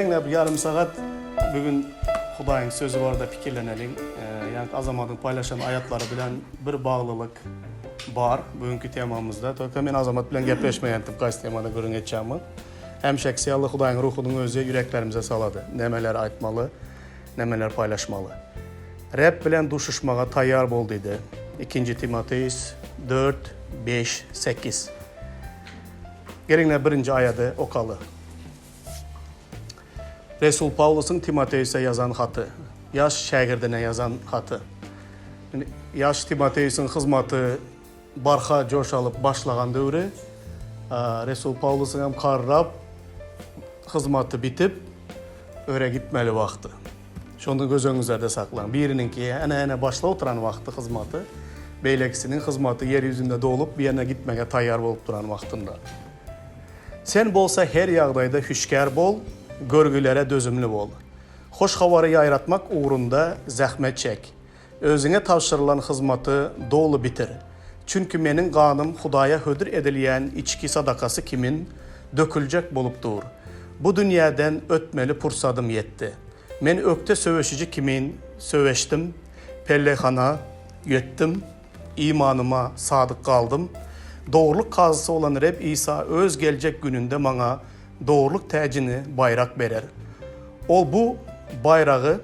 Geliňler bir ýarym sagat bu gün Hudaýyň sözi barada pikirleneliň. Ýaňky Azamadyň paýlaşan aýatlary bilen bir baglylyk bar bu günki temamyzda. Tolko men Azamat bilen gepleşmeýändim haýsy temada gürrüň etjegimi. Hemişekisi ýaly Hudaýyň Ruhunyň özi ýüreklerimize salady. Nämeler aýtmaly, nämeler paýlaşmaly. Reb bilen duşuşmaga taýýar bol diýdi. Ikinji Timoteus dört, beş, sekiz. Geliňler birinji aýady okaly. Resul Pawlusyň Timoteuse ýazan haty. Ýaş şägirdine ýazan haty. Ýaş Timoteusyň hyzmaty barha joş alyp başlagan döwri. Resul Pawlusyň hem garrap, hyzmaty bitip, öre gitmeli wagty. Şony göz öňüňizlerde saklaň. Biriniňki ene-ene başlap oturan wagty hyzmaty, beýlekisiniň hyzmaty ýer ýüzünde dolup, bir ýerine gitmege taýýar bolup duran wagtynda. Sen bolsa her ýagdaýda hüşgär bol, görgülere dözümli bol. Hoş Habary ýaýratmak ugrunda zähmet çek. Özüňe tabşyrylan hyzmaty doly bitir. Çünki meniň ganym Hudaýa hödür edilýän içki sadakasy kimin döküljek bolup dur. Bu dünýäden ötmeli pursadym ýetdi. Men ökde söweşiji kimin söweşdim, pellehana ýetdim, imanyma sadyk galdym. Dogrulyk kazysy bolan Reb Isa Öz geljek gününde maňa dogrulyk täjini baýrak berer. Ol bu baýragy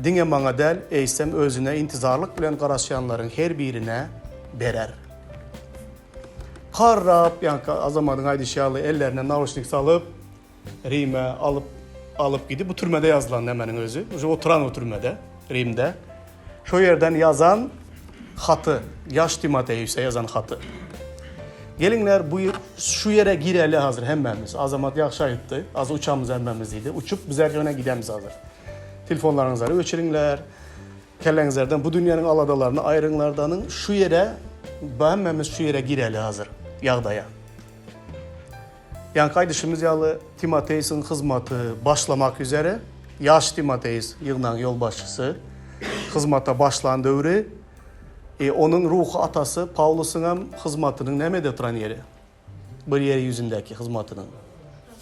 diňe maňa däl, eýsem özüne intizarlyk bilen garaşýanlaryň her birine berer. Garrap, ýaňky Azamadyň aýdyşy ýaly ellerine nauşnik salyp, Rime alyp alyp gidip, bu türmede ýazylan nämeniň özi, uje oturan o türmede, Rimde. Şo ýerden ýazan haty, ýaş Timoteuse ýazan haty. Geliňler bu şu ýere gireli hazir hemmämiz. Azamat ýagşy aýtdy. Az uçamyz hemmämiz diýdi. Uçup bizler ýöne gidemiz hazir. Telefonlaryňyzlary öçüriňler. Kelläňizlerden bu dünýäniň aladalaryny aýryňlardanyň şu ýere hemmämiz şu ýere gireli hazir ýagdaýa. Ýaňky aýdyşymyz ýaly, Timoteýsiň hyzmaty başlamak üzere. Ýaş Timoteýs, ýygnagyň ýolbaşçysy, hyzmata başlan döwri, onuň ruhy atasy Pawlusyň hem hyzmatynyň nämede duran ýeri? Bir ýer ýüzündäki hyzmatynyň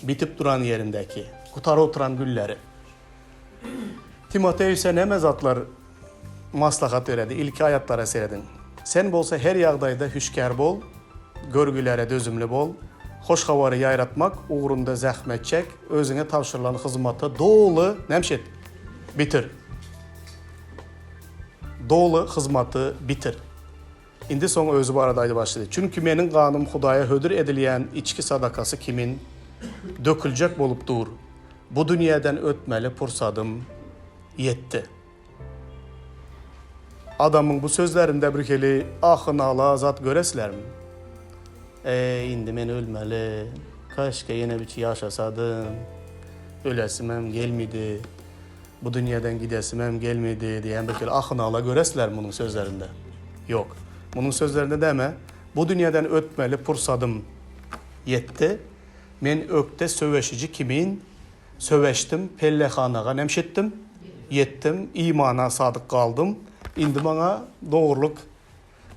bitip duran ýerindäki, gutaryp duran günleri. Timoteýse näme zatlar maslahat beredi? Ilki aýatlara serediň. Sen bolsa her ýagdaýda hüşgär bol, görgülere dözümli bol, hoş habary ýaýratmak ugrunda zähmet çek, özüňe tabşyrylan hyzmaty doly näme et? Bitir. Doly hyzmaty bitir. Indi soň özi barada aýdyp başlady. Çünki meniň ganym Hudaýa hödür edilýän içki sadakasy kimin döküljek bolup dur. Bu dünýäden ötmeli pursadym ýetdi. Adamyň bu sözlerinde birhili ahy-nala zat göresizlermi? Eý, indi men ölmeli. Kaşke ýene biçi ýaşasadym. Ölesimem gelmidi. Bu dünýeden gidesimem gelmedi diýen bir hili ahy-nala göresizlermi munuň sözlerinde? Ýok. Munuň sözlerinde däme, Bu dünýeden ötmeli pursadym ýetdi. Men ökde söweşiji kimin söweşdim, pellehanaga nemşetdim, ýetdim, imana sadyk galdym. Indi maňa dogrulyk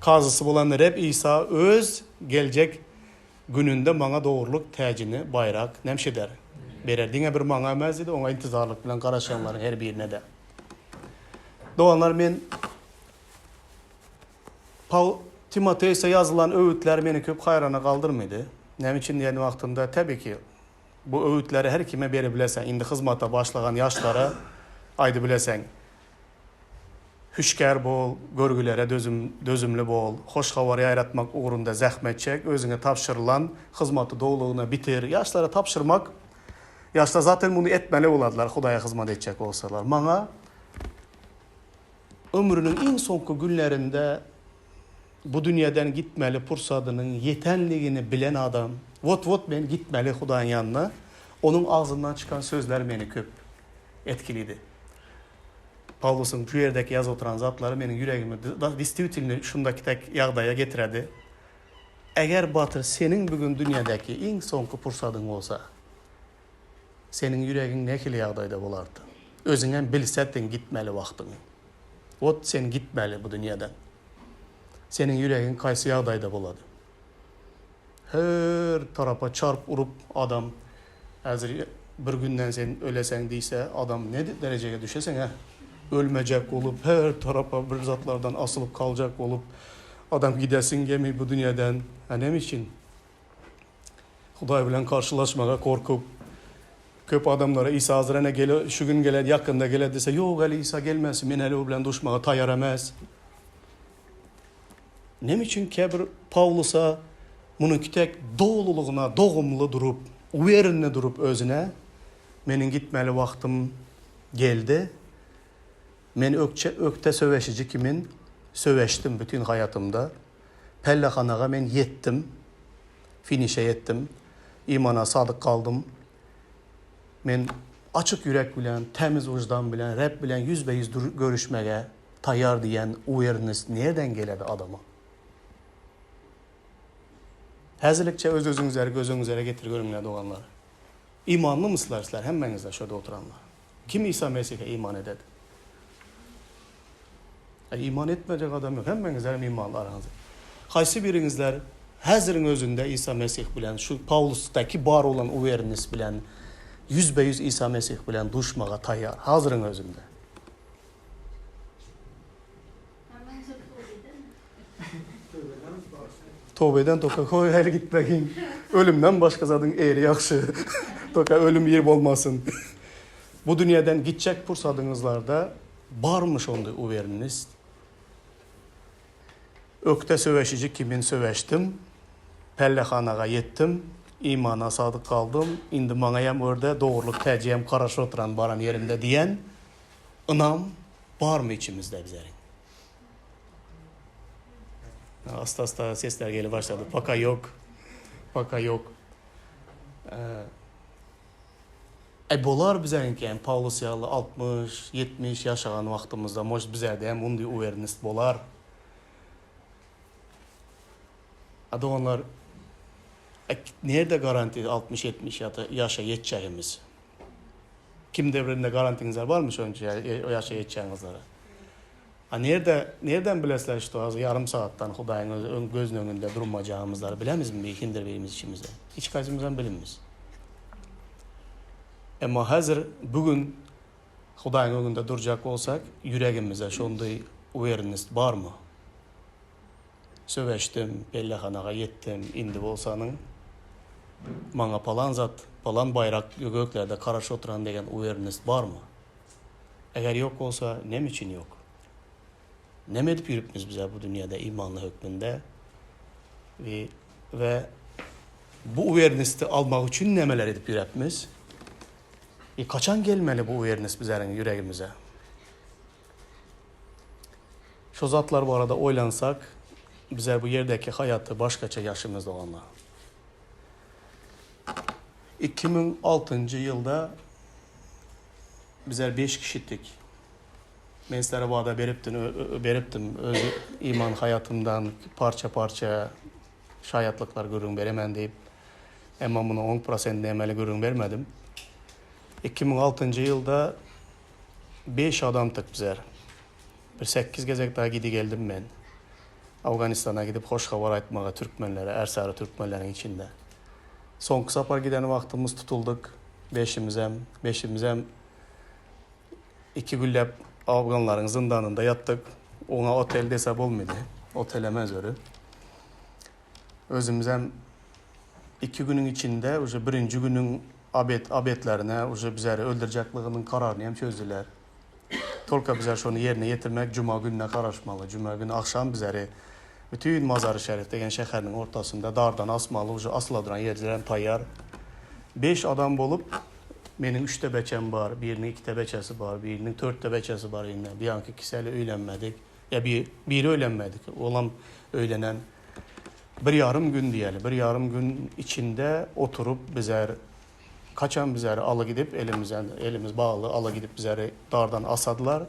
kazysy bolan Reb Isa Öz geljek Gününde maňa dogrulyk täjini baýrak nemşeder, berer. Diňe bir maňa emes diýdi, oňa intizarlyk bilen garaşanlaryň her birine-de. Doganlar, men Paw Timoteuse ýazylan öwütler meni köp haýrana galdyrmady. Näme üçin diýen wagtynda, tebigy ki, bu öwütleri her kime beribileseň, indi hyzmata başlagan ýaşlara aýdybileseň. Hüşgär bol, görgülere dözüm, dözümli bol, hoş habary ýaýratmak ugrunda zähmet çek, özüňe tabşyrylan hyzmaty dolugyna bitir. Ýaşlara tabşyrmak, ýaşlar zaten muny etmeli bolardylar, Hudaýa hyzmat etjek bolsalar. Maňa ömrüniň iň soňky günlerinde bu dünýeden gitmeli pursadynyň ýetenligini bilen adam, wot-wot men gitmeli Hudaýyň ýanyna, onuň agzyndan çykan sözler meni köp etkilidi. Pawlusyň şu ýerdäki ýazyp oturan zatlary meniň ýüregimi distwitelno şundaki tek ýagdaýa getiredi. Eger Batyr seniň bu gün dünýädäki iň soňky pursadyň bolsa, seniň ýüregiň nähili ýagdaýda bolardy? Özüňem bilsediň gitmeli wagtyňy. Wot sen gitmeli bu dünýäden. Seniň ýüregiň kaýsy ýagdaýda bolady? Her tarapa çarp urup adam häzir. bir günden sen öleseň diýse adam ne derejege düşeseň hä? Ölmejek bolup her tarapa bir zatlardan asylyp kaljak bolup adam gidesiň gelmeý bu dünýeden. Hä näme üçin? Hudaý bilen garşylaşmaga gorkup, köp adamlara Isa hazir ene gele, şu gün geler, ýakynda geler diýse, ýok häli Isa gelmez, men häli o bilen duşmaga taýýar emes. Näme üçin käbir Pawlusa munuňky tek dolulygyna dogumly durup, uwerinli durup özüne, Meniň gitmeli wagtym geldi. Men ökçe, ökde söweşiji kimin söweşdim bütin haýatymda. Pellehanaga men ýetdim. Finişe ýetdim. Imana sadyk galdym. Men açyk ýürek bilen, tämiz wyždan bilen Reb bilen ýüzbe-ýüz dur görüşmege taýýar diýen uwerinnost nirden geledi adama? Häzirlikçe öz-özüňizleri göz öňüňizlere getir görüňler doganlar. Imanlymyslar sizler hemmäňizler şu ýerde oturanlar? Kim Isa Mesihe iman ededi? Aý iman etmejek adam ýok hemmäňizlerem imanly araňyzda. Haýsy biriňizler häziriň özünde Isa Mesih bilen şu Pawlusdaky bar bolan uwerinnost bilen ýüzbe-ýüz Isa Mesih bilen duşmaga taýýar hazyryň özünde? Toba eden toka koý häli gitmegin. Ölümden başga zadyň eri ýagşy. Toka ölüm ir bolmasyn. Bu dünýeden gitjek pursadyňyzlarda barmy şondy uwerinist? Ökde söweşiji kimin söweşdim, pellehanaga ýetdim, imana sadyk galdym, indi maňaýam örde dogrulyk täjiyem garaşyp oturan baran ýerimde diýen ynam barmy içimizde bizeriň? Asta-asta sesler gelip başlady. Poka ýok. Poka ýok. Aý bolar bizeňki hem Pawlus ýaly 60, 70 ýaşagan wagtymyzda может bizerde hem undy uwerinist bolar. A doganlar nirde garanti 60, 70 ýaşa ýetjegimiz? Kimde birinde garantiňizler barmy şonça ýaşa ýetjäňizlere? A nirde, nirden bilesizler şto az ýarym sagatdan Hudaýyň öz öň gözüniň öňünde durmajagymyzlary bilemizmi bir kimdir birimiz içimizde? Hiç kaýsymyzam bilinmiz. Emma häzir bu gün Hudaýyň öňünde durjak bolsak, ýüregimizde şonday uwerinnost barmy? Söweşdim, pellehanaga ýetdim, indi bolsanyň maňa palan zat, palan baýrak göklerde garaşyp oturan degen uwerinnost barmy? Eger ýok bolsa, neme üçin ýok? Neme edip ýürüpmiz bizä bu dünýäde imanly hökmünde? We we bu uwerinnosti almak üçin nemeler edip ýürepmiz? E kaçan gelmeli bu uwerinnost bizäriň ýüregimize? Şu zatlar barada oýlansak, bizler bu ýerdäki haýaty başgaça ýaşymyz doganlar. 2006-njy ýylda bizler beş kişidik. Men sizlere wada beripdim, beripdim öz iman haýatymdan parça-parça şaýatlyklar gürrüň beremen diýip. Emma muny on prosent nemeli gürrüň bermedim. 2006-njy ýylda Beş adamdyk bizler. Bir sekiz gezek dagy gidi geldim men. Awganystana gidip hoş habar aýtmaga türkmenlere, ärsary türkmenleriň içinde. Soňky sapar giden wagtymyz tutuldyk. Beşimizem, beşimizem iki günläp awganlaryň zyndanynda ýatdyk. Oňa otel dese bolmydy. Otel emez öri. Özümizem iki günüň içinde uje birinji günüň abet abetlerine uje bizeri öldürjekliginiň kararyny hem çözdüler. Tolka bizler şony ýerine ýetirmek juma gününe garaşmaly. Juma güni agşam bizeri bütin Mazary Şerif degen şäheriniň ortasynda dardan asmaly uje asyla duran ýerlerem taýýar. Beş adam bolup meniň üçte beçem bar, biriniň ikite beçesi bar, biriniň törtde beçesi bar indi. Biýanky ikisi häli öýlenmedik. Ýa bir biri öýlenmedik. Olam öýlenen. Bir ýarym gün diýeli, bir ýarym gün içinde oturyp bizer kaçan bizeri aly gidip elimizden elimiz bagly aly gidip bizeri dardan asadylar.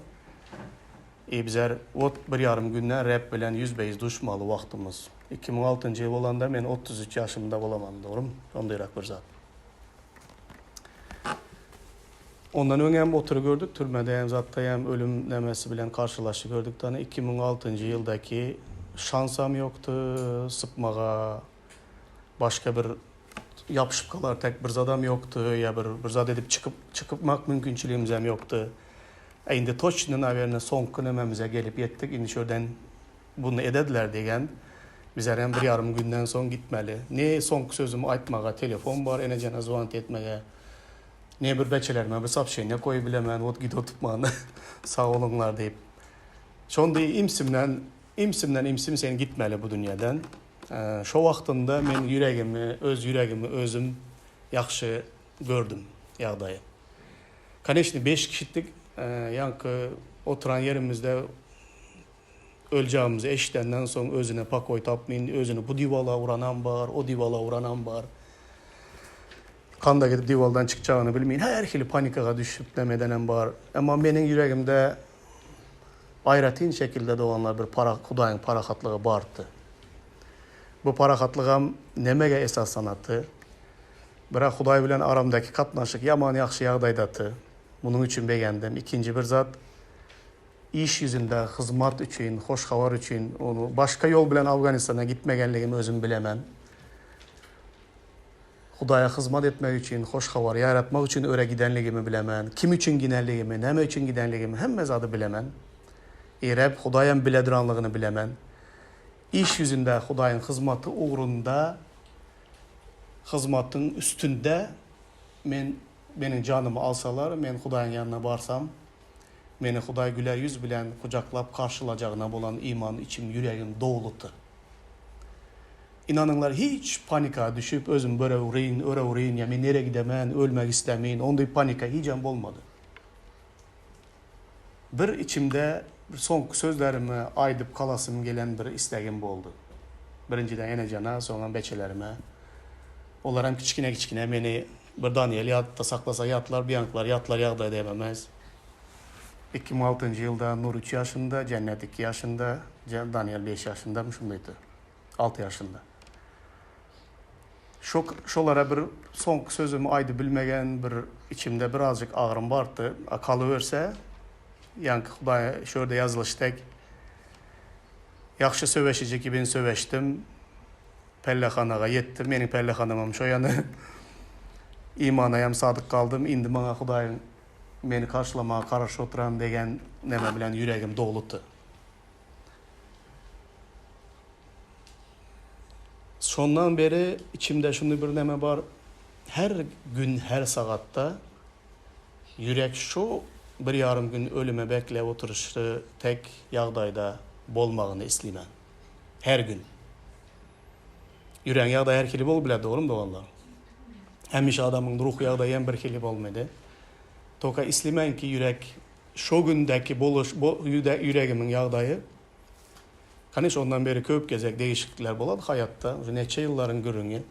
E bizer ot bir ýarym günden Reb bilen ýüzbe-ýüz duşmaly wagtymyz. 2006-njy ýyl bolanda men 33 ýaşymda bolaman, dogrymy? Şondaýrak bir zat. Ondan öň hem otury gördük, türmede hem zatda hem ölüm nemesi bilen garşylaşy gördük dany. 2006-njy ýyldaky şansam ýokdy sypmaga, başga bir. Ýapyşyp galar tek bir zadam ýokdy, ýa bir bir zat edip çykyp çykypmak mümkinçiligimizem ýokdy. E indi toçny nawerno soňky nememize gelip ýetdik, indi şu ýerden buny edediler diýgen. Bizerem bir ýarym günden soň gitmeli. Ne soňky sözümi aýtmaga telefon bar enejana zwant etmege. Ne bir beçelerime bir sopşeniýa goýup bilemen, wot gidip oturtman sag boluňlar diýip. Şonda imsimden imsimden imsim sen gitmeli bu dünýeden. Şo wagtynda men ýüregimi, öz ýüregimi özüm ýagşy gördüm ýagdaýy. Koneçny beş kişidik, ýaňky oturan ýerimizde öljagymyzy eşidenden soň özüne pokoý tapmyn, özüni bu diwala uranam bar, o diwala uranam bar. Kanda gidip diwaldan çykjagyny bilmeýin, her hili panikaga düşüp neme edenem bar. Emma meniň ýüregimde Aýratyn şekilde doganlar bir para Hudaýyň parahatlygy bardy. Bu parahatlygam nemege esaslanaty? Birä Hudaý bilen aramdaky gatnaşyk ýaman ýagşy ýagdaýdaty. Munuň üçin begendim. Ikinji bir zat, iş ýüzünde hyzmat üçin, hoş habar üçin ony başga ýol bilen Afganistana gitmegenligimi özüm bilemen. Hudaýa hyzmat etmek üçin, hoş habary ýaýratmak üçin öre gidenligimi bilemen. Kim üçin ginenligimi, näme üçin gidenligimi, hemme zady bilemen. I Reb Hudaýam bile duranlygyny bilemen. Iş ýüzünde Hudaýyň hyzmaty ugrunda, hyzmatyň üstünde men, meniň janymy alsalar, men Hudaýyň ýanyna barsam, meni Hudaý güler ýüz bilen gujaklap garşylajagyna bolan iman içim, ýüregim doludy. Ynanyňlar hiç panika düşüp özüm böre uryn, öre uryn ýa men nere gidemen, ölmek islämin, onday panika hijem bolmady. Bir içimde bir soňky sözlerimi aýdyp galasym gelen bir islegim boldy. Birinjiden enejana, soňam beçelerime. Olaram kiçgine kiçgine meni bir Daniel ýatda saklasa ýatlar, biýanklar ýatlar ýagdaýda hem emes. 2006-njy ýylda Nur üç ýaşynda, Jennet iki ýaşynda, Daniel beş ýaşyndamy şundaýdy. 6 ýaşynda. Şo şolara bir soňky sözümi aýdyp bilmegen bir içimde birazjyk agyrym bardy. A galyberse, ýaňky Hudaý şu ýerde ýazylyş dek ýagşy söweşiji kibin söweşdim. Pellehanaga ýetdim. Meniň pellehanamam şo ýany. Imanaýam sadyk galdym. Indi maňa Hudaýyň meni garşylamaga garaşyp oturan degen neme bilen ýüregim doludy. Şondan beri içimde şunday bir neme bar, her gün, her sagatda ýürek şu bir ýarym gün ölüme bekläp oturyşy tek ýagdaýda bolmagyny isleýmen. Her gün. Ýüregiň ýagdaýy her hili bolup biler, dogrymy doganlar? Hemişe adamyň ruhy ýagdaýy hem bir hili bolmaýdy. Toka isleýmen ki ýürek Şo gündäki boluş, bu ýüregimiň ýagdaýy, kanyş ondan beri köp gezek degişiklikler bolady haýatda, uje neçe ýyllaryň gürrüňi.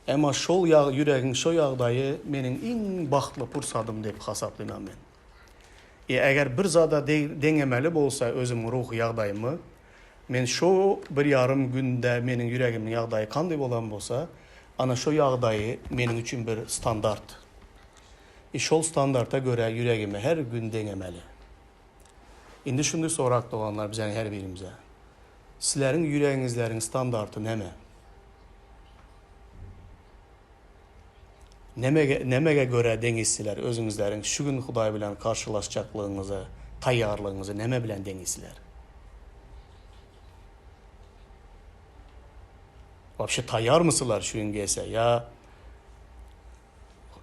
Emma şol ýag, ýüregiň şo ýagdaýy meniň iň bagtly pursadym diýip hasaplaýman men. E eger bir zada deňemeli bolsa özümiň ruhy ýagdaýymy, men şo bir ýarym günde meniň ýüregimiň ýagdaýy kanday bolan bolsa, ana şo ýagdaýy meniň üçin bir standart. I şol standarta görä ýüregimi her gün deňemeli. Indi şuny sorak doganlar bizäň her birimize. Sizleriň ýüregiňizleriň standarty neme? Nemege nemege görä deňizsiler özüňizleriň şu gün Hudaý bilen garşylaşjaklygyňyzy, taýýarlygyňyzy neme bilen deňizsiler? Wapşe taýýarmysylar şu gün gelse ýa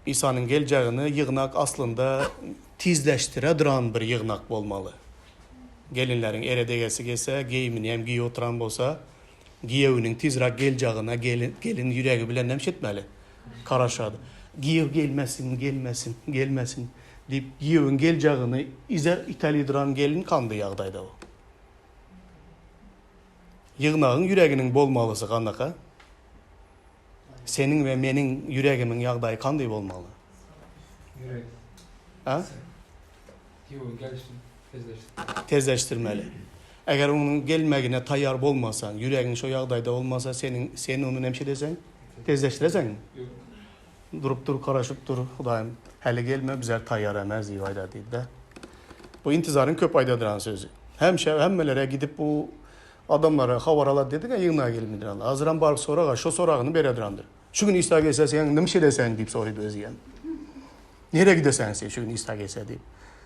Isanyň geljegini ýygnak aslynda tizleşdire duran bir ýygnak bolmaly. Gelinleriň ere degesi gelse, geýimini hem giýip oturan bolsa, giýewiniň tizräk geljegine gelin, gelin ýüregi bilen näme etmeli? Garaşady. Giýew gelmesin, gelmesin, gelmesin diýip, giýewiň geljegini izer iteli duran gelin kandy ýagdaýda bu. Ýygnagyň ýüreginiň bolmalysy gandaka? Seniň we meniň ýüregimiň ýagdaýy kanday bolmaly? Ýürek. A? Ýüregiň gelişini tezleşdir. Tezleşdirmeli. Eger onuň gelmegine taýýar bolmasaň, ýüregiň şo ýagdaýda bolmasa, seniň sen ony näme edeseň? Tezleşdireseňmi? Ýok. Durup dur, garaşyp dur, Hudaýym, häli gelme, bizler taýýar emes diýip aýdar diýdi-de. Bu intizaryň köp aýdadyran sözi. Hemişe hemmelere gidip bu Adamlara habar alat diýdik-ä ýygnaga gelmediranlar. Azyram baryp soraga, şo soragyny beredurandyr. Şu gün İsa gelse sen nime şeýleseň diýip soraýdy özi hem. Nirä gideseň sen şu gün İsa gelse diýip.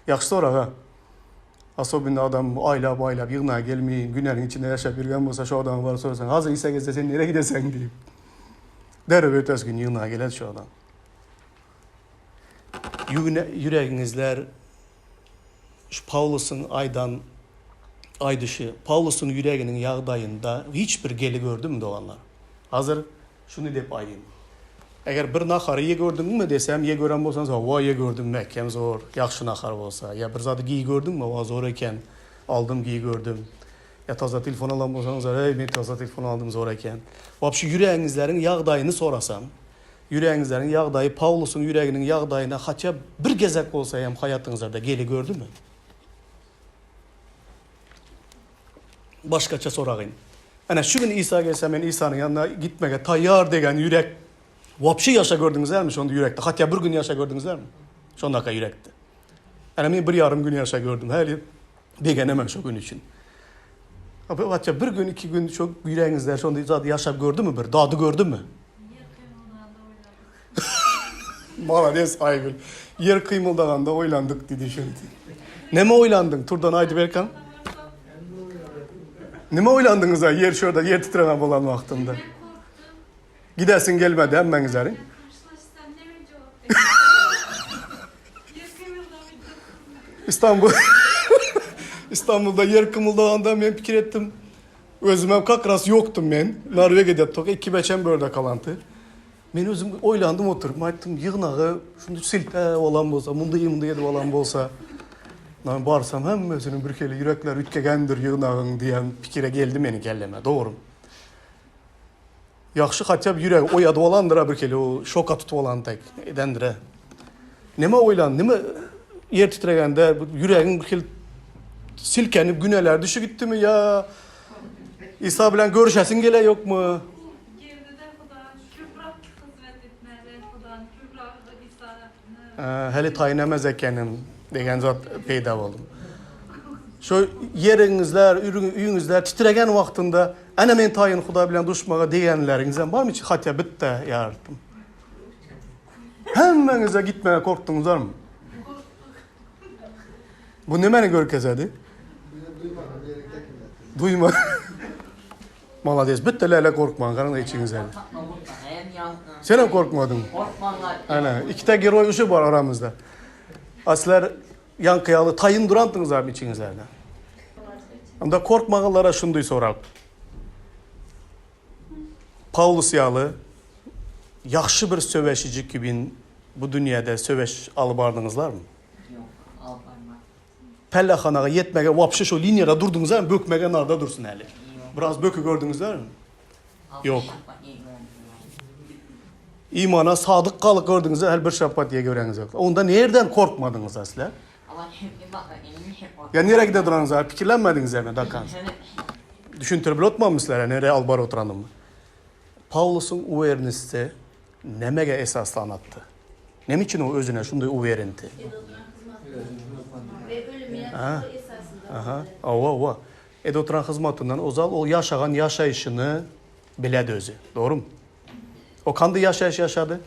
Ýagşy sorag ha. Asobinno adam aýlap aýlap ýygnaga gelmeýin, günäniň içinde ýaşap ýürgen bolsa şu adama baryp sorasaň, hazir İsa gelse sen nirä gideseň diýip. Derrew ertesi gün ýygnaga geler şu adam. Ýügüne ýüregiňizler şu Pawlusyň aýdan aýdyşy, Pawlusyň ýüreginiň ýagdaýynda hiç bir geli gördümi doganlar? Hazir şuny diýip aýdyn. Eger bir nahary ýe gördüňmi desem, ýe gören bolsaňyz, hawa ýe gördüm, mäkäm zor, ýagşy nahar bolsa. Ýa bir zady giý gördüňmi, hawa zor eken, aldym giý gördüm. Ýa taza telefon alan bolsaňyz, eý men taza telefon aldym zor eken. Wapşe ýüregiňizleriň ýagdaýyny sorasam, Ýüregiňizleriň ýagdaýy Pawlusyň ýüreginiň ýagdaýyna hatýa bir gezek bolsa hem haýatyňyzlarda geli gördümi? Başgaça soragyn. Ene şu gün Isa gelse men Isanyň ýanyna gitmege taýýar degen ýürek wapşe ýaşa gördüňizlermi şonda ýürekde? Hatýa bir gün ýaşa gördüňizlermi? Şondaka ýürekde. Ene men bir ýarym gün ýaşa gördüm. Häli begenemen şo gün üçin. Hatýa bir gün, iki gün şo ýüregiňizde şonda zat ýaşap gördümi bir? Dady gördümi? Ýer kymyldaganda oýlandyk. Malades Aýgül. Ýer kymyldaganda oýlandyk diýdi şeýdi. Näme oýlandyň? Turdan aýdyp berkaň. Näme oýlandyňyz a ýer şurada ýer titreme bolan wagtynda? Men korkdum. Gidesiň gelmedi hemmäňizleriň. Karşylaşsam näme jogap bererin? Ýer kymyldamydy. İstanbul İstanbulda ýer kymyldaganda men pikir etdim. Özümem kak ras ýokdum men. Norwegiýada tok iki beçem börde kalanty. Men özüm oýlandym oturyp, aýtdym ýygnagy şunda silpe bolan bolsa, munda munda edip alan bolsa. Lan barsam hemmesiniň bir hili ýürekleri üýtgegendir ýygnagyň diýen pikire geldi meniň kelleme, dogry. Ýagşy hatýa bir ýüregi oýadyp alandyr-a bir hili o şoka tutup alan tek edendir-ä. Neme oýlan, neme ýer titregende ýüregiň bir hili silkenip güneler düşi gitdimi ýa Isa bilen görüşesiň gele ýokmy? Geldi-de Hudaýa köpräk hyzmat etmäge, Hudaýa köpräk Isany. Häli taýyn emez ekenim degen zat peýda boldy. Şo ýeriňizler, öýüňizler titregen wagtynda, Ene men taýyn Hudaý bilen duşmaga diýenleriňizem barmy hiç? Hatýa bitde ýartym. Hemmäňize gitmäge korkduňyzlarmy? Bu nämäni görkezedi? Duýma. Malades, bitte läle korkmaň, garaň içiňizde. Sen hem korkmadyň. Ana, ikide geroý uşy bar aramyzda. Aslar Ýaňky ýaly taýyn durandyňyzam içiňizlerde. Onda korkmaganlara şundy sorag. Pawlus ýaly ýagşy bir söweşiji kibin bu dünýäde söweş alyp bardyňyzlarmy? Ýok, alyp barmadym. Pellehanaga ýetmege wapşe şo liniýada durduňyzam bökmege narda dursun häli. Biraz böki gördüňizlermi? Ýok. Imana sadyk galyp gördüňizä hal bir şapat diýe göreňiz ýok. Onda nerden korkmadyňyz asla? Ýa nirä gide duranyňyz hal pikirlenmediňiz ýa dakan. Düşündirip bilotmam sizlere nirä alyp baryp oturanymy. Pawlusyň uwerinisi nämege esaslanatdy? Näme üçin o özüne şunday uwerinti? Aha, hawa, hawa. Edip oturan hyzmatyndan ozal ol ýaşagan ýaşaýşyny biledi özi. Dogrumy? O kandy ýaşaýyş ýaşady?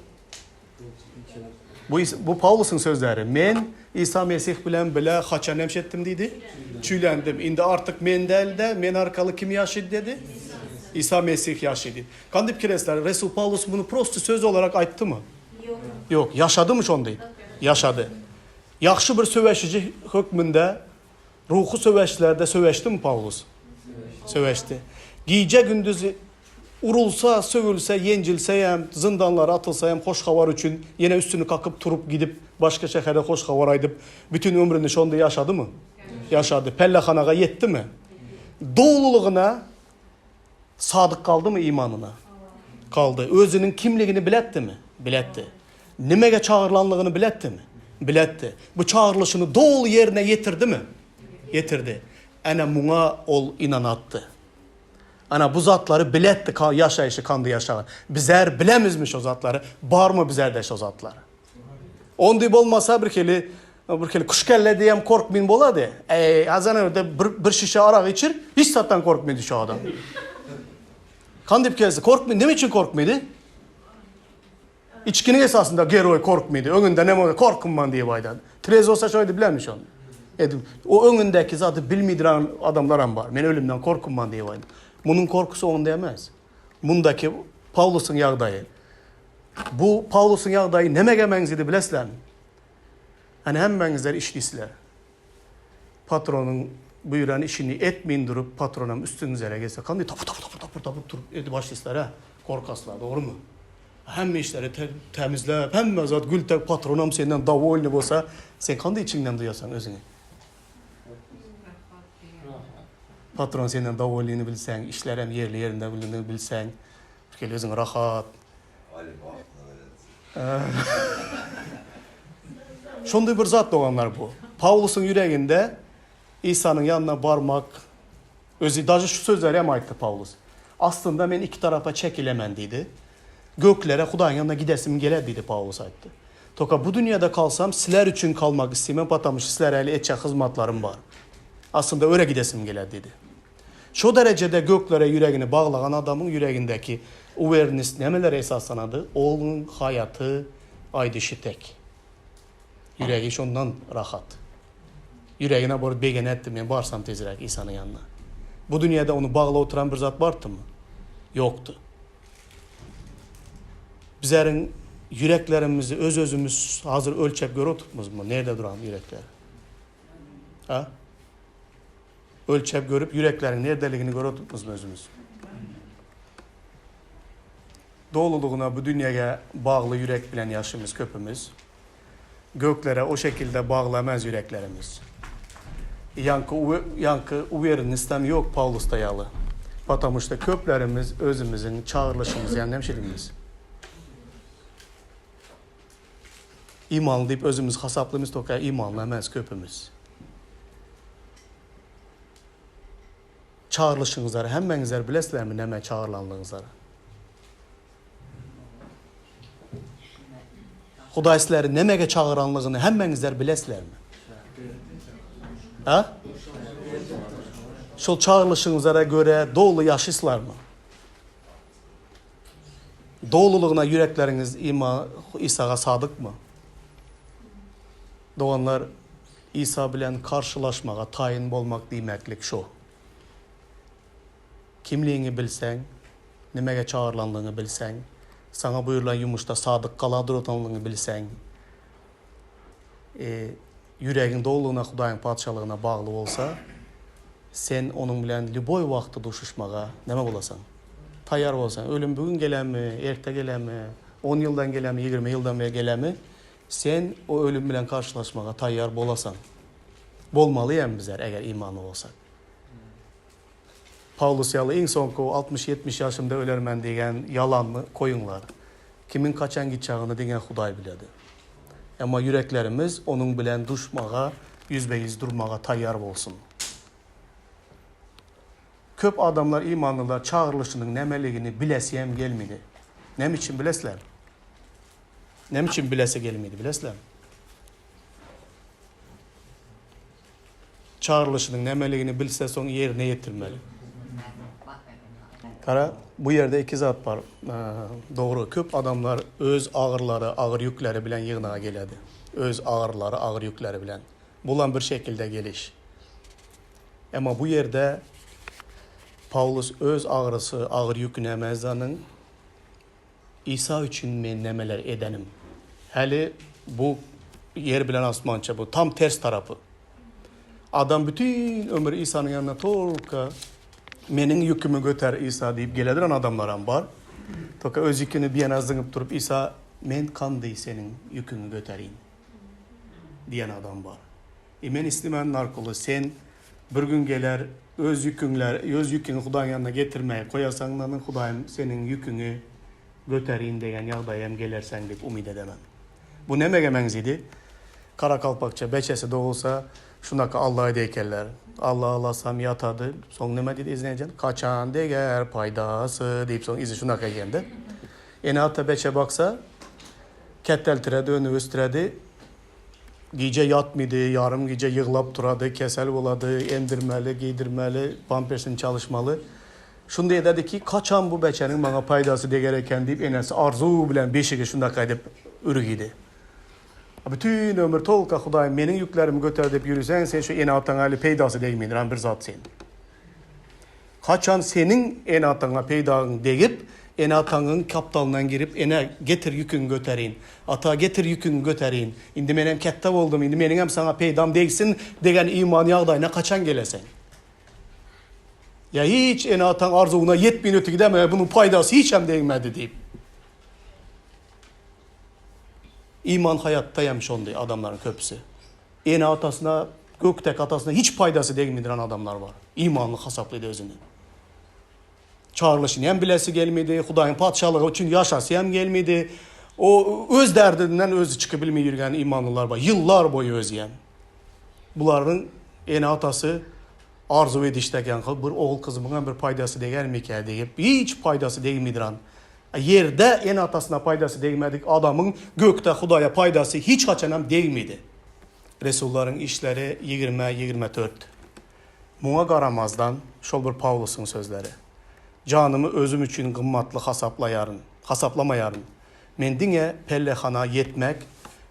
Bu, bu Pawlusyň sözleri. Men Isa Mesih bilen bile haçan emş etdim diýdi? Çüýlendim. Indi artyk men däl-de, men arkaly kim ýaşaýdy dedi? Isa Mesih ýaşaýdy. Kandy pikir etsler, Resul Pawlus muny prosto söz olarak aýtdymy? Ýok. Ýok. Ýaşadymy şondy? Ýaşady. Ýagşy bir söweşiji hökmünde Ruhy söweşlerde söweşdimi Pawlus? Söweşdi. Gije-gündiz urulsa, sögülse, ýenjilse hem, zyndanlara atylsa hem hoş habar üçin ýene üstüni kakyp turup gidip, başga şähere hoş habar aýdyp, bütin ömrüni şonda ýaşadymy? Ýaşady. Pellehanaga ýetdimi? Dolulygyna Sadyk galdymy imanyna? Galdy. Özüniň kimligini biletdimi? Biletdi. Nimege çagyrylanlygyny biletdimi? Biletdi. Bu çagyrylyşyny doly ýerine ýetirdimi? Ýetirdi. Ene muňa ol ynanatdy. Ana bu zatlary biletdi, ýaşaýşy kandy ýaşagan. Bizler bilemizmi şo zatlary? Barmy bizlerde şo zatlar? Ondy bolmasa bir hili bir hili kuşkelle diýem korkmyn bolady. Eý, azan öde bir, bir şişe arak içir, hiç zatdan korkmydy şu adam. Kan diýip gelse korkmy, näme üçin korkmydy? Içkiniň esasynda geroý korkmydy. Öňünde näme bolsa korkunman diýip aýdady. Trez bolsa şoýdy bilenmi şony? Edip, o öňündäki zady bilmeýdiran adamlaram bar. Men ölümden korkunman diýip aýdy. Munuň korkusy onda emes. Mundaky Pawlusyň ýagdaýy. Bu Pawlusyň ýagdaýy nämege meňzedi bilesizlermi? Hany hemmäňizler işlisizler. Patronyň buýran işini etmeýin durup patronam üstüňizere gelse kandy tapur tapur tapur tapur tapur turup edip başlaýslar-a. Gorkaslar, dogrymy? Hemme işleri tämizläp, hemme zat gül tek patronam senden dowolny bolsa, sen kandy içiňden duýasaň özüňi? Patron senden dowolnyny bilseň, işlerem ýerli-ýerinde bilendigini bilseň, bir hili özüň rahat. Şonday bir zat doganlar bu. Pawlusyň ýüreginde Isanyň ýanyna barmak özi daže şu sözleri hem aýtdy Pawlus. Aslynda men iki tarapa çekilemen diýdi. Göklere Hudaýyň ýanyna gidesim geler diýdi Pawlus aýtdy. Toka bu dünýede kalsam sizler üçin kalmak isleýmen patamu şu sizlere hali etjek hyzmatlarym bar. Aslynda öre gidesim geler diýdi. Şo derejede göklere ýüregini baglagan adamyň ýüregindäki uwernist nämelere esaslanady? Onuň haýaty aýdyşy tek. Ýüregi şondan rahat. Ýüregine baryp begenetdi, men barsam tizräk Isanyň ýanyna. Bu dünýede ony baglap oturan bir zat bardymy? Ýokdy. Bizleriň ýüreklerimizi öz-özümiz hazir ölçäp görüp oturmyzmy? Nerde duran ýürekler? Ha? Ölçäp görüp ýürekleriň nerdeligini görüp oturmyzmy özümiz? Dolulygyna bu dünýäge bagly ýürek bilen ýaşymyz köpümiz. Göklere o şekilde baglamaz ýüreklerimiz. Ýaňky ýaňky uwerinnistem ýok Pawlusda ýaly. Potamuşda köplerimiz özümiziň çagyrylyşymyzy ýa nemşilimiz. Imanly diýip özümizi hasaplymyz toka imanly emes köpümiz. Çagyrylyşyňyzlary hemmäňizler bilesizlermi nämä çagyrylanlygyňyzlary? Hudaý sizleri nämege çagyranlygyny hemmäňizler bilesizlermi? Ha? Şol çagyrylyşyňyzlara görä doly ýaşyslarmy? Dolulygyna ýürekleriňiz ima Isaga sadykmy? Doganlar, Isa bilen garşylaşmaga taýyn bolmak diýmeklik şu. Kimligiňi bilseň, nimege çagyrylanlygyňy bilseň, saňa buýrulan ýumuşda sadyk gala duranlygyňy bilseň, e, ýüregiň dolulygyna Hudaýyň Patyşalygyna bagly bolsa, sen Onuň bilen lýuboý wagtda duşuşmaga näme bolasaň? Taýýar bolsaň. Ölüm bu gün gelermi, erte gelermi, on ýyldan gelermi, 20 ýyldan gelermi, sen o ölüm bilen garşylaşmaga taýýar bolasaň. Bolmaly hem bizler, eger imanly bolsak. Pawlus ýaly iň soňky 60-70 ýaşymda ölermen diýgen ýalanyny koýuňlar. Kimiň kaçan gitjagyny diňe Hudaý biledi. Emma ýüreklerimiz Onuň bilen duşmaga, ýüzbe-ýüz durmaga taýýar bolsun. Köp adamlar imanlylar çagyrylyşynyň nämeligini bilesi hem gelmedi. Näme üçin bilesizlermi? Näme üçin bilesi gelmedi bilesizlermi? Çagyrylyşynyň nämeligini bilse soň ýerine ýetirmeli. Gara, bu ýerde iki zat bar. Dogry, köp adamlar öz agyrlary, agyr ýükleri bilen ýygnaga geledi. Öz agyrlary, agyr ýükleri bilen. Bulam bir şekilde geliş. Emma bu ýerde Pawlus öz agyrysy, agyr ýüküni emezanyň Isa üçin men nämeler edenim. Häli bu ýer bilen asmança bu tam ters tarapy. Adam bütin ömür Isanyň ýanyna tolka meniň ýükümi göter Isa diýip gelediren adamlaram bar. Toka öz ýüküni bir ýana zyňyp durup Isa men kandy seniň ýüküňi göterin diýen adam bar. E men istemän narkoly sen bir gün geler öz ýüküňler öz ýüküňi Hudaýyň ýanyna getirmäge koýasaň nany Hudaýym seniň ýüküňi göterin degen ýagdaýa hem gelerseň diýip umyt edemen. Bu nemege meňzidi? Karakalpakça beçesi dogulsa şunaka Alla aýda ekenler. Alla alasam ýatady soň neme diýdi izine jen kaçan deger paýdasy diýip soň izi şunaka ekende. Ene ata beçe baksa ketdeltiredi öni ösdüredi. Gije ýatmydy, ýarym gije ýyglap turady, kesel bolady, emdirmeli, geýdirmeli, pampersini çalyşmaly. Şunda ededi ki, kaçan bu beçäniň maňa paýdasy deger eken diýip enesi arzuw bilen beşigi şundaka edip ürgidi. Bütin ömür tolka Hudaýym meniň ýüklerimi göter diýip ýürüseň sen şu ene-ataňa eli peýdasy degmeýdir bir zat sen. Haçan seniň ene-ataňa peýdaň degip, ene-ataňyň kapdalyndan girip, ene, getir ýüküňi göterin, ata, getir ýüküňi göterin, indi menem kätde boldum, indi meniňem saňa peýdam degsin degen iman ýagdaýyna kaçan geleseň? Ýa hiç ene-ataň arzuwyna ýetmeýin öte gidäme, bunuň paýdasy hiçem degmedi diýip. Iman haýatdaýam şondy adamlaryň köpüsi. Ene-atasyna, gökdäki atasyna hiç paýdasy degmediren adamlar bar. Imanly hasaplaýdy özüni. Çagyrylyşyny hem bilesi gelmedi, Hudaýyň Patyşalygy üçin ýaşasy hem gelmedi. O öz derdinden özi çykyp bilmeý ýürgen imanlylar bar. Ýyllar boýy özi hem. Bularyň ene-atasy arzuw edişdäki bir ogul gyzymyň hem bir paýdasy degermikä diýip, hiç paýdasy degmediren. Ýerde ene-atasyna paýdasy degmedik adamyň gökde Hudaýa paýdasy hiç haçanam degmedi. Resullaryň işleri ýigrimä 24. Muňa garamazdan, şol bir Pawlusyň sözleri. Janymy özüm üçin gymmatly hasaplaýaryn, hasaplamaýaryn. Men diňe pellehana ýetmek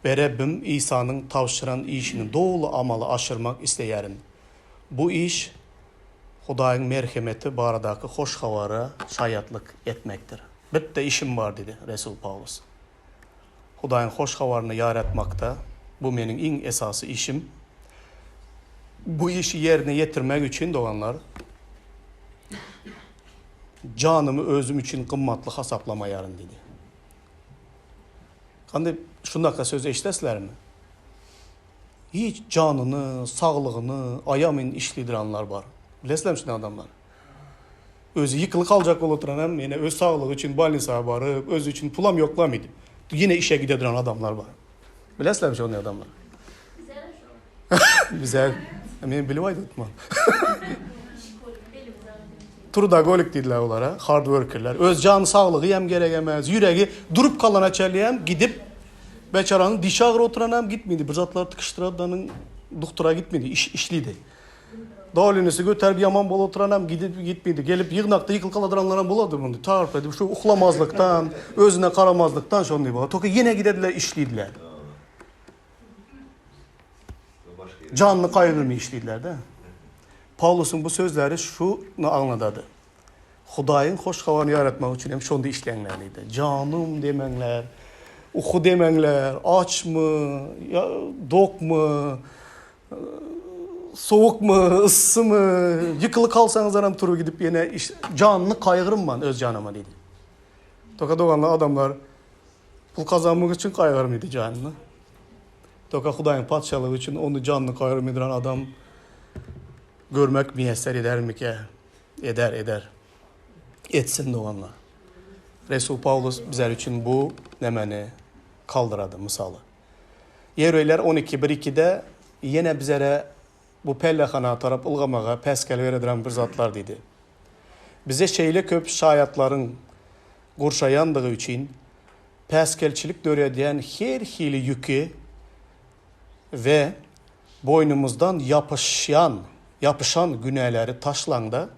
we Rebbim Isanyň tabşyran işini doly amala aşyrmak isleýärin. Bu iş Hudaýyň merhemeti baradaky hoş habara şaýatlyk etmekdir. Bitte işim bar diýdi resul Pawlus. Hudaýyň hoş habaryny ýaratmakda bu meniň iň esasy işim. Bu işi ýerine ýetirmek üçin doganlar, janymy özüm üçin gymmatly hasaplamaýaryn diýdi. Gande şundaka söz eşidesizlermi? Hiç janyny, saglygyny aýamyn işlidiranlar bar. Bilesizlermi şunday adamlar? Özi ýykylyk aljak bolup oturan hem ýene öz saglygy üçin bolnisa baryp, özi üçin pulam ýoklam idi. Ýene işe gidediran adamlar bar. Bilesizlermi şonday adamlar? Bize men bilip aýdypman. Trudogolik diýdiler olara, hard workerler. Öz jany saglygy hem gerek emes, ýüregi durup kalana çenli hem gidip Beçaranyň dişi agyryp oturanam gitmedi. Bir zatlar tykyşdyradanyň duktura gitmedi, iş işlidi. Dolinisi göterip ýaman bolup oturanam gidip gitmedi. Gelip ýygnakda ýykylyp kaladyranlaram bolady muny. Tarp edip şu uklamazlykdan, özüne garamazlykdan şondy bolady. Toka ýene gidediler, işlidiler. Janyny gaýgyrmy işlidiler-de. Pawlusyň bu sözleri şuny aňladady. Hudaýyň hoş habaryny ýaratmak üçin hem şonda işleňler diýdi. Janym demeňler, uky demeňler, açmy, ýa dokmy, sowukmy, yssymy, ýykylyk alsaňyzlar hem turup gidip ýene iş, janyny gaýgyrman öz janyma diýdi. Toka doganlar adamlar pul gazanmak üçin gaýgyrmydy janyny. Toka Hudaýyň patyşalygy üçin ony janyny gaýgyrmydyran adam görmek miýesser edermikä? Eder, eder. Etsin doganlar. Resul Pawlus bizler üçin bu nämeni kaldyrady, mysaly. Ýewreýler 12, 1, 2-de ýene bizlere bu pellehana tarap ylgamaga päsgel berediren bir zatlar diýdi. Bize şeýle köp şaýatlaryň gurşaýandygy üçin päsgelçilik döredýän her hili ýüki we boýnumyzdan ýapyşýan, ýapyşan günäleri taşlaň-da,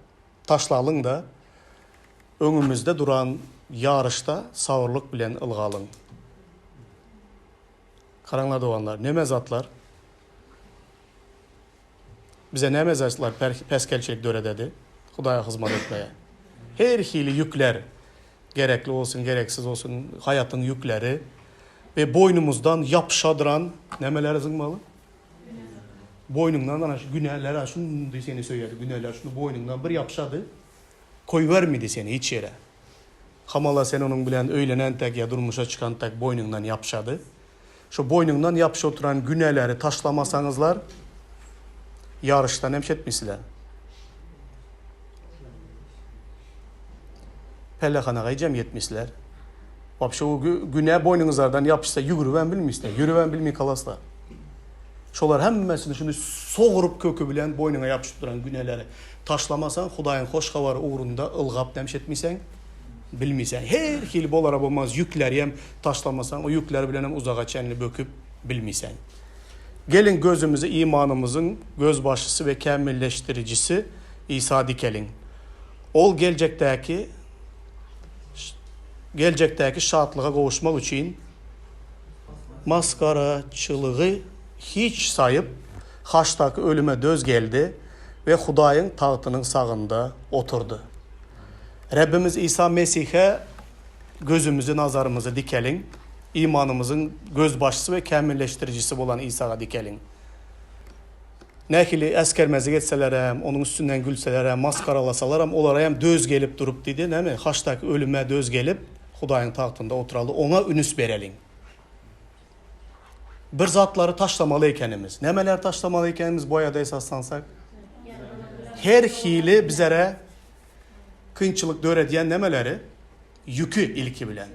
taşlalyň-da, öňümizde duran ýaryşda sabyrlyk bilen ylgalyň. Garaňlar doganlar, neme zatlar? Bize näme zatlar päsgelçilik dörededi Hudaýa hyzmat etmege? Her hili ýükler, gerekli bolsun, gereksiz bolsun, haýatyň ýükleri we boýnumyzdan ýapyşadyran nämeleri zyňmaly? Boýnuňdan ana şu günäler şundy seni söýedi, günäler şunu boýnuňdan bir ýapyşady, koýbermedi seni hiç ýere. Hamala sen onuň bilen öýlenen tek ýa durmuşa çykan tek boýnuňdan ýapyşady. Şu boýnuňdan ýapyşyp oturan günäleri taşlamasaňyzlar, ýaryşdan hem çetmisiler. Pellehanaga hijem ýetmisler. Wapşe o günä boýnuňyzlardan ýapyşsa ýügüribem bilmisler, ýüribem bilmeý kalaslar. Şolar hemmesini şuny soguryp köki bilen boýnuňa ýapyşyp duran günäleri taşlamasaň, Hudaýyň hoş habary ugrunda ylgap demş etmiseň, bilmiseň. Her hili bolara bolmaz ýükleri hem taşlamasaň, o ýükler bilen hem uzaga çenli böküp bilmiseň. Geliň gözümizi imanymyzyň gözbaşysy we kämilleşdirijisi Isa dikeliň. Ol geljekdäki geljekdäki şatlyga gowuşmak üçin masgaraçylygy hiç saýyp, haçdaky ölüme döz geldi we Hudaýyň tagtynyň sagynda oturdy. Rebbimiz Isa Mesihe gözümizi, nazarymyzy dikeliň, imanymyzyň gözbaşçysy we kämilleşdirijisi bolan Isaga dikeliň. Nähili äsgermezlik etselerem, onuň üstünden gülselerem, masgaralasalarem, olara hem döz gelip durup diýdi, näme, haçdaky ölüme döz gelip, Hudaýyň tagtynda oturaly, oňa ünüs bereliň. Bir zatlary taşlamaly ekenimiz. Nämeleri taşlamaly ekenimiz bu aýada esaslansak? Her hili bizere kynçylyk döredýän nämeleri? Ýüki ilki bilen.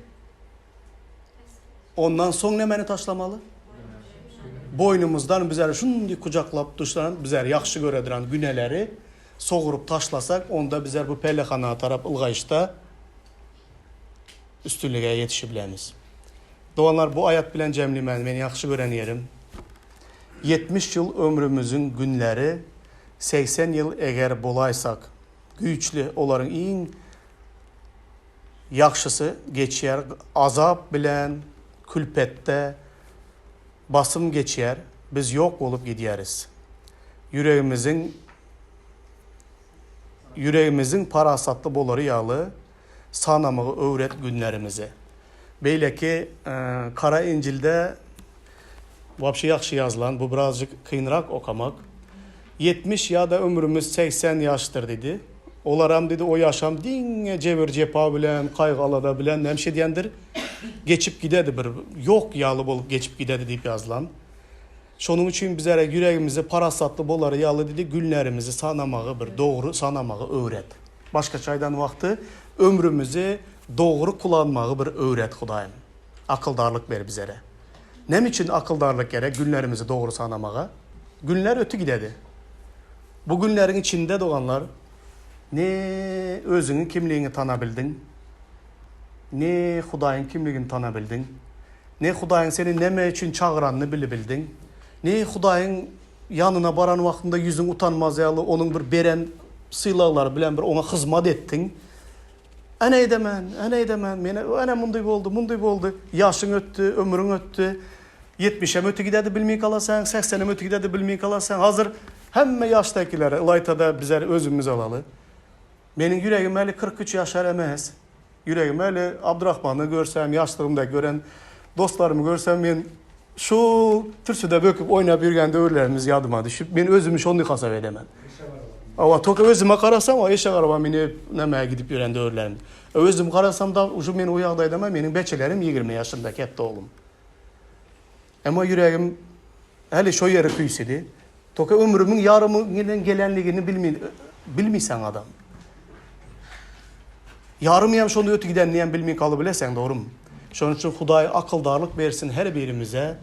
Ondan soň nämäni taşlamaly? Boýnumyzdan bizleri şundy kujaklap duşan, bizleri ýagşy görediren güneleri soguryp taşlasak, onda bizler bu pellehana tarap ylgaýyşda üstünlige ýetişibilemiz. Doganlar, bu aýat bilen jemlemän men ýagşy gören ýerim, 70 ýyl ömrümiziň günleri 80 ýyl eger bolaýsak, güýçli olaryň iň Ýagşysy geçýär azap bilen külpetde basym geçýär biz ýok bolup gidýäris. Ýüregimiziň ýüregimiziň parasatly bolary ýaly sanamagy öwret günlerimizi. Beýleki Kara Injilde wapşe ýagşy ýazylan bu birazjyk kynrak okamak. 70 ýa-da ömrümiz 80 ýaşdyr diýdi. Olaram diýdi o ýaşam diňe jebir-jepa bilen, gaýgy-alada bilen näme şeýdýändir, geçip gidedi bir ýok ýaly bolup geçip gidedi diýip ýazylan. Şonuň üçin bizere ýüregimizi parasatly bolary ýaly diýdi günlerimizi sanamagy bir dogry sanamagy öwret. Başgaça aýdan wagty ömrümizi dogry kulanmagy bir öwret Hudaýym. Akyldarlyk ber bizere. Näme üçin akyldarlyk gerek günlerimizi dogry sanamaga? Günler öti gidedi. Bu günleriň içinde doganlar ne özüňiň kimligiňi tanabildiň, ne Hudaýyň kimligini tanabildiň, ne Hudaýyň seni näme üçin çagyranyny bilibildiň, ne Hudaýyň ýanyna baran wagtyňda ýüzüň utanmaz ýaly onuň bir beren sylaglary bilen bir oňa hyzmat etdiň. Ene edemen, ene edemen, men ene munday boldy, munday boldy. Ýaşyň ötdi, ömrüň ötdi. Ýetmişem öti gidedi bilmeý galasaň, segsenem öti gidedi bilmeý galasaň. Hazir hemme ýaşdakylara, ylaýta-da bizler özümiz alaly. Meniň ýüregim häli 43 ýaşar emes. Ýüregim häli Abdurahmany görsem, ýaşlygymda gören dostlarymy görsem men şu türsüde böküp oýnap ýürgen döwürlerimiz ýadyma düşüp, men özümi şondy hasap edemen. Awa, toka özüme garasam, o eşek araba minip, nämäge gidip ýören döwürlerim. Özüm garasam da, uje men o ýagdaýdama, meniň beçelerim 20 ýaşynda ketdi oglum. Emma ýüregim häli şo ýeri küýsedi. Toka ömrümiň ýarymy gelenligini bilmi, bilmiseň adam. Ýarymy hem şonda ötü gidenini hem bilmeý galybileseň, dogrumy? Şonuň üçin Hudaý akyldarlyk bersin her birimize.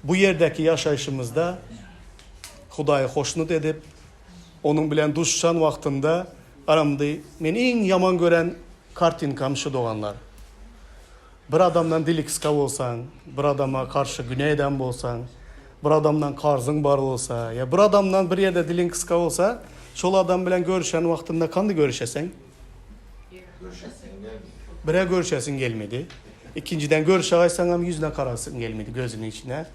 Bu ýerdäki ýaşaýşymyzda Hudaýy hoşnut edip, Onuň bilen duşuşan wagtynda aramdy. Men iň ýaman gören kartinkam şu doganlar. Bir adamdan dili gysga bolsaň, bir adama garşy güne eden bolsaň, bir adamdan karzyň bar bolsa, ýa bir adamdan bir ýerde diliň gysga bolsa, şol adam bilen görüşen wagtynda kandy görüşeseň? Bire görüşesiň gelmedi. Ikinjiden görüşe gaýtsaňam ýüzüne garasyň gelmedi, gözüniň içine.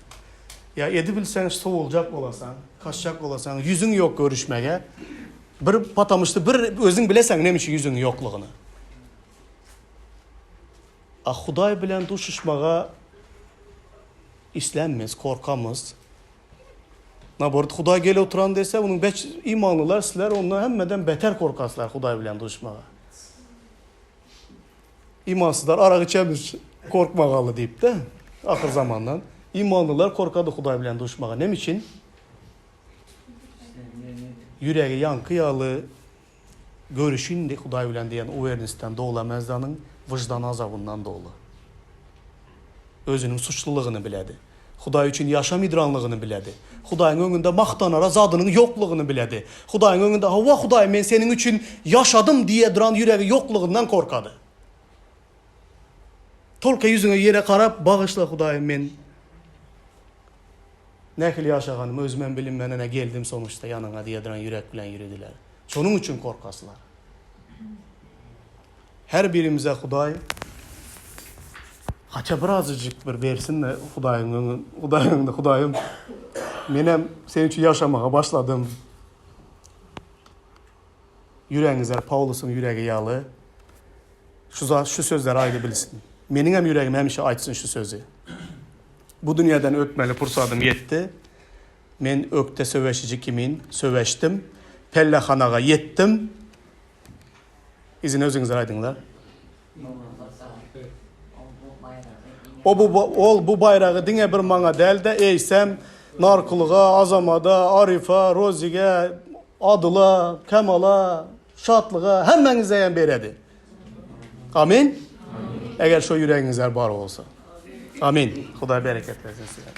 Ýa edibilseň sowuljak bolasaň, kaçjak bolasaň, ýüzüň ýok görüşmege. Bir patamyşdy bir özüň bileseň näme üçin ýüzüň ýoklugyny. A Hudaý bilen duşuşmaga islenmez, korkamyz. Naborot Hudaý gele oturan dese, onuň beç imanlylar sizler ondan hemmeden beter korkaslar Hudaý bilen duşmaga. Imansyzlar arak içemiz korkmagaly diýip-de, ahyr zamandan. Imanlylar korkady Hudaý bilen duşmaga. Näme üçin? Ýüregi ýaňky ýaly Görüşin Hudaý bilen diýen uwernistden doly emezdanyň wyždan azabyndan doly. Özüniň suçlulygyny biledi. Hudaý üçin ýaşamydranlygyny biledi. Hudaýyň öňünde magtanara zadynyň ýoklugyny biledi. Hudaýyň öňünde hawa Hudaý men seniň üçin ýaşadym diýe duran ýüregi ýoklugyndan korkady. Tolka ýüzüňe ýere garap bagyşla Hudaýym men Nähili ýaşaganym özümem bilinmän ene geldim sonuçda ýanyňa diýe duran ýürek bilen ýürediler. Şonuň üçin gorkasylar. Her birimize Hudaý haça birazajyk bir bersin-de Hudaýyň öňü, Hudaýyň öňünde Hudaýym menem seň üçin ýaşamaga başladym. Ýüregiňizler Pawlusyň ýüregi ýaly şu zat, şu sözleri aýdybilsin. Meniňem ýüregim hemişe aýtsyn şu sözi. Bu dünýäden ötmeli pursadym ýetdi. Men ökde söweşiji kimin söweşdim. Pellehanaga ýetdim. Yzyny özüňizler aýdyňlar. O bu ol bu baýragy diňe bir maňa däl-de, eýsem, Narkulyga, Azamada, Aryfa, Rozige, Adyla, Kemala, Şatlyga, hemmäňize hem beredi. Amin. Eger şo ýüregiňizler bar bolsa. Amin. Hudaý bereket bersin size.